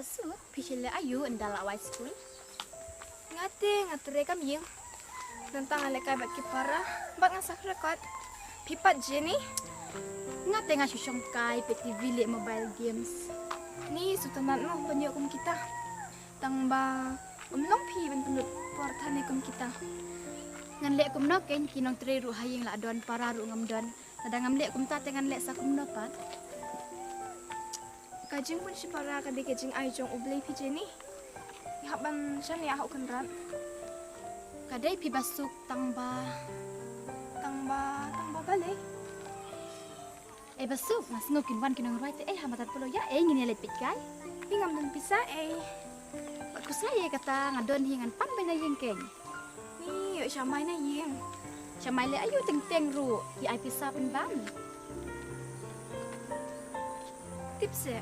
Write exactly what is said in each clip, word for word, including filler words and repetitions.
Su, phi shu leh aïu ynda la wai skul? Nga te nga trei kam ïing. Nangta nga lehkai bad ki para bad nga sakhi kot. Phi pat Jenny? Nga te nga shu shongkai, peit T V, leh mobile games. Ni, sngewtynnat noh ban ïoh kum kita. Tang ba ym long phi ban pynlut por than ïa kum kita. Ngan leh kumno keiñ, ki nongtrei ruh ha ïing la don, para ruh ngam don. Lada ngam leh kumta te ngan leh sa kumno pat? Ka jingbun shipara ka dei ka jingai jong U Blei, phi Jenny. Ngi hap ban shaniah ha U Kynrad. Ka dei phi ba suk, tang ba, tang ba, tang ba balei? Ei ba suk, nga sngew kin wan ki nongrwai te ei ha madan Polo, ïa ei ngin ïaleit peitkai. Phi, ngam don pisa ei. Bad khuslai ïa kata, nga don hi, ngan pan beit na ïing keiñ. Ni, ïoh sha mai na ïing. Sha mai leh aïu, teng teng ruh, ïa ai pisa pynban. Tip seh.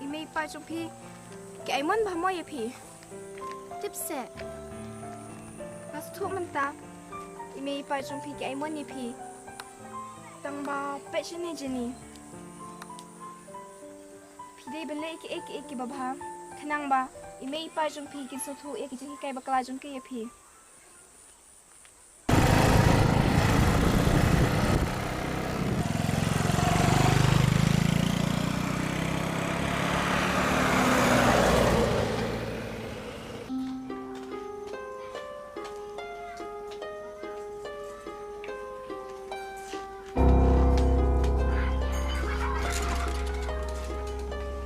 I mei i pa jong phi ki ai mon bha mo ïa phi? Tip seh. Nga sngewthuh mynta i mei i pa jong phi ki ai mon ïa phi. Tang ba peit shane Jenny, phi dei ban leh kiei kiei kiba bha, khnang ba i mei i pa jong phi kin sngewthuh ïa ki jinghikai bakla jong ki ïa phi.